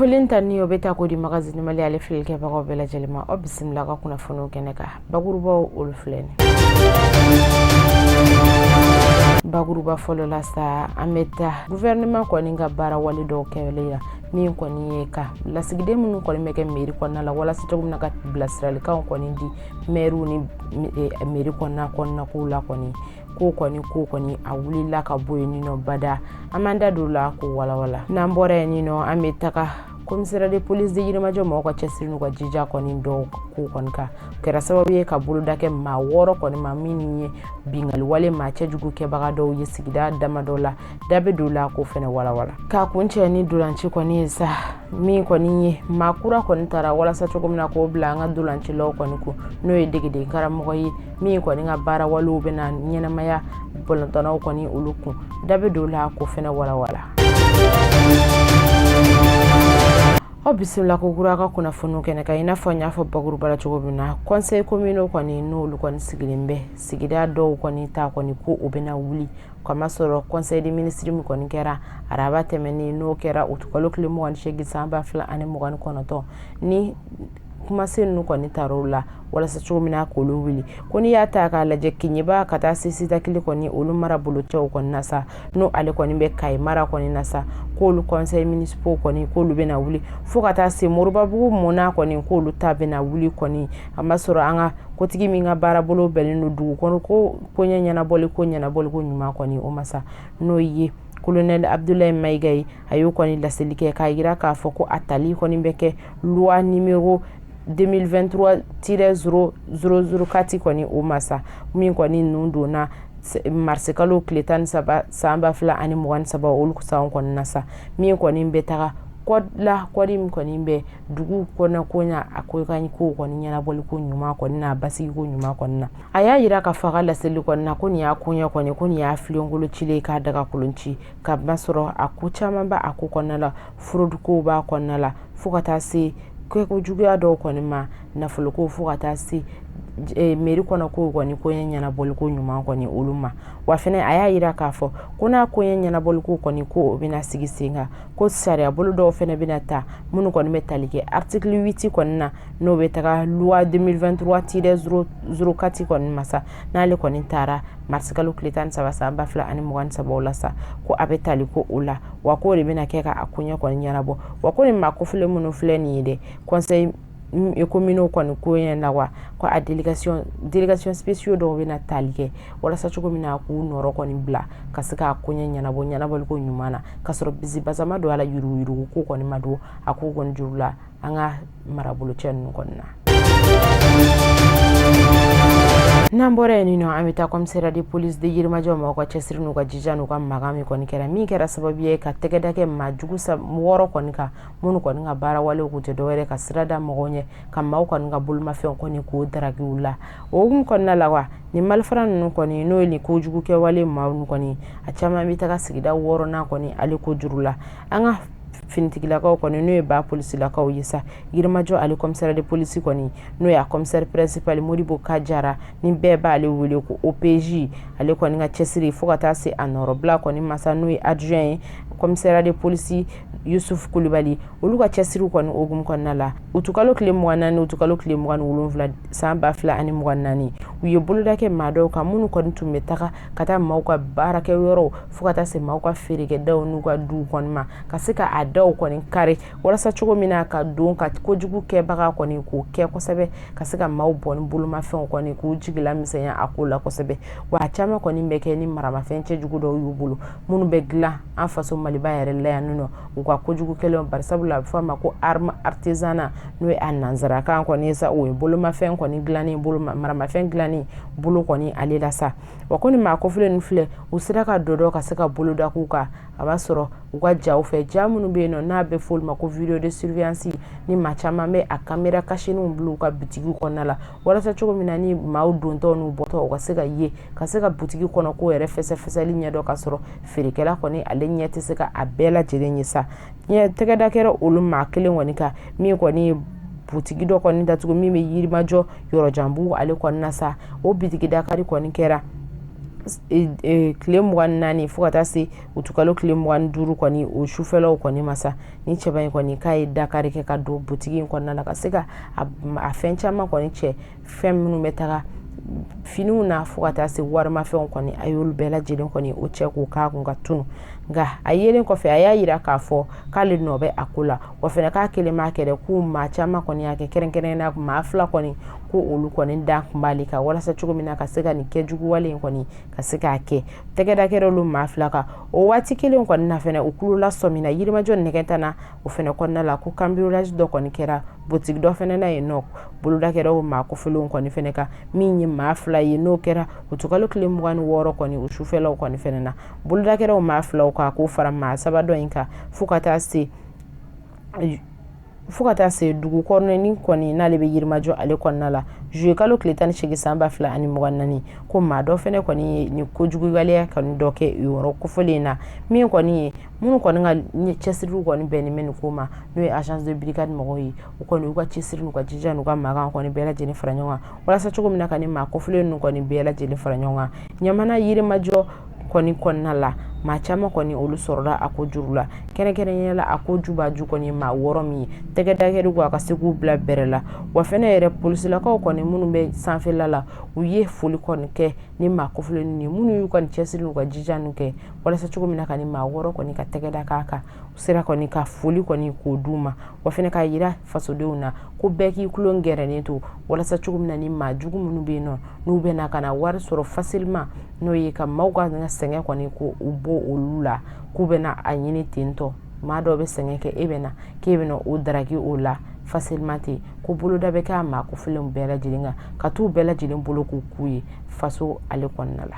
Foli ta ni o bɛ taa ko di Magazine Mali ale filɛlikɛbagaw bɛɛ lajɛlen ma. Aw bisimila ka kunnafoniw kɛnɛ kan. Bakurubaw, olu filɛ nin. Bakuruba fɔlɔ la sa, an bɛ taa gouvernement kɔni ka baara wale dɔw kɛlen la, min kɔni ye ka lasigiden minnu kɔni bɛ kɛ mairie kɔnɔna la, walasa cogo min na ka bilasiralikanw kɔni di maires ni mairie kɔnɔna kow la kɔni. Ko kɔni a wulila ka bɔ yen nɔ bada. An b'an da don o la k'o walawala. N'an bɔra yen nɔ, an bɛ taga commissariat de police de Yirimajɔ mɔgɔw ka cɛsiri n'u ka jija kɔni dɔw ko kɔni kan kɛra sababu ye ka boloda kɛ maa 6 kɔni ma, minnu ye bingali wale maa cɛjugu kɛbaga dɔw ye sigida damadɔ la. Da bɛ don la k'o fɛnɛ walawala. K'a kuncɛ ni dolanci kɔni ye sa, min kɔni ye maa kura kɔni taara walasa cogo min na k'o bila an ka dolancilaw kɔni kun, n'o ye degeden karamɔgɔ ye, min kɔni ka baara walew bɛna ɲɛnamaya balontannaw kɔni olu kun. Da bɛ don la k'o fɛnɛ walawala. Aw bisimila ko kura ka kunnafoniw kɛnɛ kan. I n'a fɔ n y'a fɔ bakuruba la cogo min na, conseil communaux kɔni, n'olu kɔni sigilen bɛ sigida dɔw kɔni ta kɔni, ko o bɛna wuli, kamasɔrɔ conseil des ministres min kɔni kɛra araba tɛmɛnen, n'o kɛra utukalo tile 28 san 2029, ni kumasen ninnu kɔni tar'o la walasa cogo min na k'olu wuli. Ko n'i y'a ta k'a lajɛ, Keɲeba ka taa se Sitakili kɔni, olu marabolo cɛw kɔni na sa, n'o ale kɔni bɛ Kayi mara kɔni na sa, k'olu conseil municipaux kɔni, k'olu bɛna wuli, fo ka taa se Moribabugu Mɔna kɔni, k'olu ta bɛna wuli kɔni. A ma sɔrɔ an ka kotigi min ka baarabolo bɛnnen don dugu kɔnɔ ko koɲɛ ɲɛnabɔli ko ɲɛnabɔli ko ɲuman kɔni o masa, n'o ye colonel Abdoulaye Mayiga ye, a y'o kɔni laseli kɛ k'a jira k'a fɔ ko a tali kɔni bɛ kɛ loi numéro 2023-0004 kɔni o masa, min kɔni nun donna marisikalo tile 13 san 2023, olu san kɔni na sa, min kɔni bɛ taga code la, code min kɔni bɛ dugu kɔnɔ ko ɲa a ko ka ko kɔni ɲɛnabɔli ko ɲuman kɔni n'a basigi ko ɲuman kɔni na. A y'a jira ka fɔ a ka laseli kɔni na ko nin y'a koɲɛ kɔni, ko nin y'a filenkolo cilen k'a daga kolon ci, ka masɔrɔ a ko caman b'a a ko kɔnɔna la. Fraude kow b'a kɔnɔna la, fo ka taa se kɛko juguya dɔw kɔni ma, nafoloko, fo ka taa se mairie kɔnɔ kow kɔni koɲɛ ɲɛnabɔli ko ɲuman kɔni olu ma. Wa fɛnɛ a y'a jira k'a fɔ ko n'a koɲɛ ɲɛnabɔli ko kɔni, ko o bɛna sigi sen kan, ko sariya bolo dɔw fɛnɛ bɛna ta, minnu kɔni bɛ tali kɛ article 8 kɔni na, n'o bɛ taga loi 2023-04 kɔni masa, n'ale kɔni taara marisikalo tile 13 san 2023 la sa, ko a bɛ tali ko o la. Wa k'o de bɛna kɛ ka a koɲɛ kɔni ɲɛnabɔ. Wa ko nin maa kofɔlen minnu filɛ nin ye dɛ, conseil communaux kɔni ko ɲɛ na, wa ko a délégation spéciaux dɔw bɛna tali kɛ walasa cogo min na k'u nɔrɔ kɔni bila ka se k'a koɲɛ ɲɛnabɔ ɲɛnabɔli ko ɲuman na, ka sɔrɔ bisibasama don a la, yuruguyurugu ko kɔni ma don a ko kɔni juru la an ka marabolo cɛ ninnu kɔni na. N'an bɔra yen nɔ, an bɛ taa commissariat de police de Yirimajɔ mɔgɔw ka cɛsiri n'u ka jija n'u ka magan min kɔni kɛra, min kɛra sababu ye ka tɛgɛ da kɛ maa jugu 6 kɔni kan, minnu kɔni ka baara walew kun tɛ dɔwɛrɛ ka sira da mɔgɔw ɲɛ, ka maaw kɔni ka bolomafɛnw kɔni k'o daragiw la. O hukumu kɔnɔna la wa, nin malifara ninnu kɔni, n'o ye nin kojugu kɛwale maa ninnu kɔni, a caman bɛ taga sigida 6nan kɔni ale ko juru la. An ka finitigilakaw kɔni, n'o ye ba polisilakaw ye sa, Yirimajɔ ale commissariat de police kɔni, n'o y'a commissaire principal Modibo Kajara, ni bɛɛ b'ale wele ko OPJ, ale kɔni ka cɛsiri fo ka taa se a nɔrɔbila kɔni masa, n'o ye adjoint ye commissariat de police Yusuf Kulibali, olu ka cɛsiriw kɔni hukumu kɔnɔna la, utukalo tile 24, utukalo tile 27 san 2024, u ye boloda kɛ maa dɔw kan, minnu kɔni tun bɛ taga ka taa maaw ka baarakɛ yɔrɔw, fo ka taa se maaw ka feerekɛdaw n'u ka duw kɔni ma, ka se ka a daw kɔni kari walasa cogo min na ka don ka kojugu kɛbaga kɔni k'o kɛ kosɛbɛ, ka se ka maaw bɔ ni bolomafɛnw kɔni k'u jigila misɛnya a ko la kosɛbɛ. Wa a caman kɔni bɛ kɛ ni maramafɛn cɛjugu dɔw y'u bolo, minnu bɛ dilan an faso Maliba yɛrɛ la yan nɔ, u ka kojugu kɛlenw. Barisabula a bɛ fɔ a ma ko arme artisanale, n'o ye a nanzarakan kɔni ye sa, o ye bolomafɛn kɔni dilannen, bolo maramafɛn dilannen bolo kɔni ale la sa. Wa ko ni maa kofɔlen ninnu filɛ, u sera ka dɔ ka se ka boloda k'u kan. A b'a sɔrɔ u ka jaw fɛ, ja minnu bɛ yen nɔ, n'a bɛ fɔ olu ma ko vidéo de surveillance, ni maa caman bɛ a caméra cachéninw bila u ka bitigiw kɔnɔna la, walasa cogo min na ni maaw dontɔ n'u bɔtɔ, u ka se ka ye, ka se ka butigi kɔnɔ ko yɛrɛ fɛsɛfɛsɛli ɲɛdɔn, ka sɔrɔ feerekɛla kɔni ale ɲɛ tɛ se ka a bɛɛ lajɛlen ye sa. Tɛgɛda kɛra olu maa kelen kɔni kan, min kɔni ye butigi dɔ kɔni datugu, min bɛ Yirimajɔ Yɔrɔjanbugu ale kɔni na sa. O bitigi dakari kɔni kɛra tile 24 fo ka taa se utukalo tile 25 kɔni o sufɛlaw kɔni ma sa. Ni cɛba in kɔni k'a ye dakari kɛ ka don butigi in kɔnɔna la ka se ka a fɛn caman kɔni cɛ, fɛn minnu bɛ taga finiw na fo ka taa se warimafɛnw kɔni, a y'olu bɛɛ lajɛlen kɔni o cɛ k'o k'a kun ka tunu. Nka a yelen kɔfɛ, a y'a yira k'a fɔ k'ale nɔ bɛ a ko la, wa fɛnɛ k'a kelen m'a kɛ dɛ, k'u maa caman kɔni y'a kɛ, kɛrɛnkɛrɛnnenya la maa fila kɔni, ko olu kɔni da kun b'ale kan walasa cogo min na ka se ka nin kɛjuguwale in kɔni ka se k'a kɛ. Tɛgɛda kɛra olu maa fila kan. O waati kelen kɔni na fɛnɛ, u tulo lasɔmina Yirimajɔ nɛgɛtan na, o fɛnɛ kɔnɔna la ko cambriolage dɔ kɔni kɛra butigi dɔ fɛnɛ na yen nɔ. Boloda kɛra o maa kofɔlenw kɔni fɛnɛ kan, min ye maa fila ye, n'o kɛra utukalo tile 26 kɔni o sufɛlaw kɔni fɛnɛ na. Boloda kɛra o maa filaw kan k'o fara maa saba dɔ in kan fo ka taa se dugu kɔnɔni kɔni n'ale bɛ Yirimajɔ ale kɔnɔna la, juillet kalo tile 18 san 2024, ko maa dɔ fɛnɛ kɔni ye nin kojuguwaleya kɔni dɔ kɛ yɔrɔ kofɔlen na, min kɔni ye minnu kɔni ka cɛsiriw kɔni bɛnnen bɛ nin ko ma, n'o ye agence de brigade mɔgɔw ye. U kɔni y'u ka cɛsiri n'u ka jija n'u ka makan kɔni bɛɛ lajɛlen fara ɲɔgɔn kan walasa cogo min na ka nin maa kofɔlen ninnu kɔni bɛɛ lajɛlen fara ɲɔgɔn kan. Ɲamana Yirimajɔ kɔni kɔnɔna la, maa caman kɔni olu sɔrɔla a ko juru la, kɛrɛnkɛrɛnnenya la a ko jubaju kɔni maa wɔɔrɔ min ye tɛgɛ da kɛra a ka se k'u bila bɛrɛ la. Wa fɛnɛ yɛrɛ, polisilakaw kɔni minnu bɛ sanfɛla la, u ye foli kɔni kɛ ni maa kofɔlen ninnu ye, minnu y'u ka nin cɛsiri n'u ka jija ninnu kɛ walasa cogo min na ka nin maa wɔɔrɔ kɔni ka tɛgɛ da k'a kan. U sera kɔni ka foli kɔni k'o d'u ma, wa fɛnɛ k'a yira fasodenw na ko bɛɛ k'i tulo gɛrɛnen to walasa cogo min na ni maa jugu minnu bɛ yen nɔ, n'u bɛ na ka na wari sɔrɔ facilement, n'o ye ka maaw ka sɛgɛn kɔni ko u bɔ olu la, k'u bɛ na a ɲini ten tɔ. Maa dɔw bɛ sɛgɛn kɛ, e bɛ na k'e bɛ na o daraki o la facilement ten, ko boloda bɛ kɛ a maa kofɔlenw bɛɛ lajɛlen kan ka t'u bɛɛ lajɛlen bolo k'u k'u ye faso ale kɔnɔna la.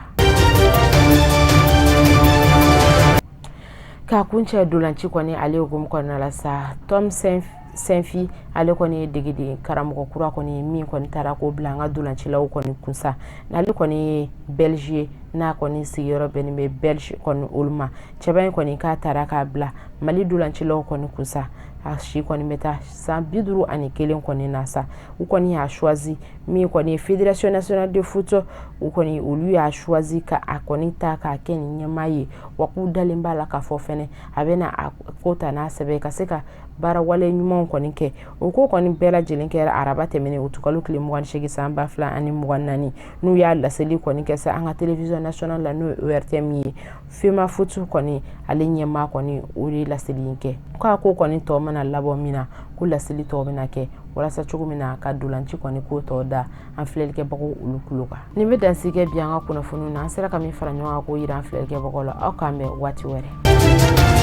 K'a kuncɛ dolanci kɔni ale hukumu kɔnɔna la sa, Tom Saintfiet ale kɔni ye degeden karamɔgɔ kura kɔni ye min kɔni taara k'o bila an ka dolancilaw kɔni kunsa. N'ale kɔni ye Belge ye, n'a kɔni sigiyɔrɔ bɛnnen bɛ Belge kɔni olu ma. Cɛba in kɔni k'a taara k'a bila Mali dolancilaw kɔni kunsa. A si kɔni bɛ taa san 51 kɔni na sa. U kɔni y'a choisi, min kɔni ye Fédération nationale de foot, u kɔni olu y'a choisi ka a kɔni ta k'a kɛ nin ɲɛmaa ye. Wa k'u dalen b'a la k'a fɔ fɛnɛ a bɛna a ko ta n'a sɛbɛ ka se ka baara wale ɲumanw kɔni kɛ. O ko kɔni bɛɛ lajɛlen kɛra araba tɛmɛnen utukalo tile 28 san 2024, n'u y'a laseli kɔni kɛ sa an ka télévision nationale la, n'o ye ORTM ye. FEMAFOOT kɔni ale ɲɛmaa kɔni o de ye laseli in kɛ, k'a ko kɔni tɔ mana labɔ min na, ko laseli tɔ bɛna kɛ walasa cogo min na ka dolanci kɔni ko tɔ da an filɛlikɛbagaw olu tulo kan. Nin bɛ dansigi kɛ bi an ka kunnafoniw na. An sera ka min fara ɲɔgɔn kan k'o yira an filɛlikɛbagaw la. Aw k'an bɛn waati wɛrɛ.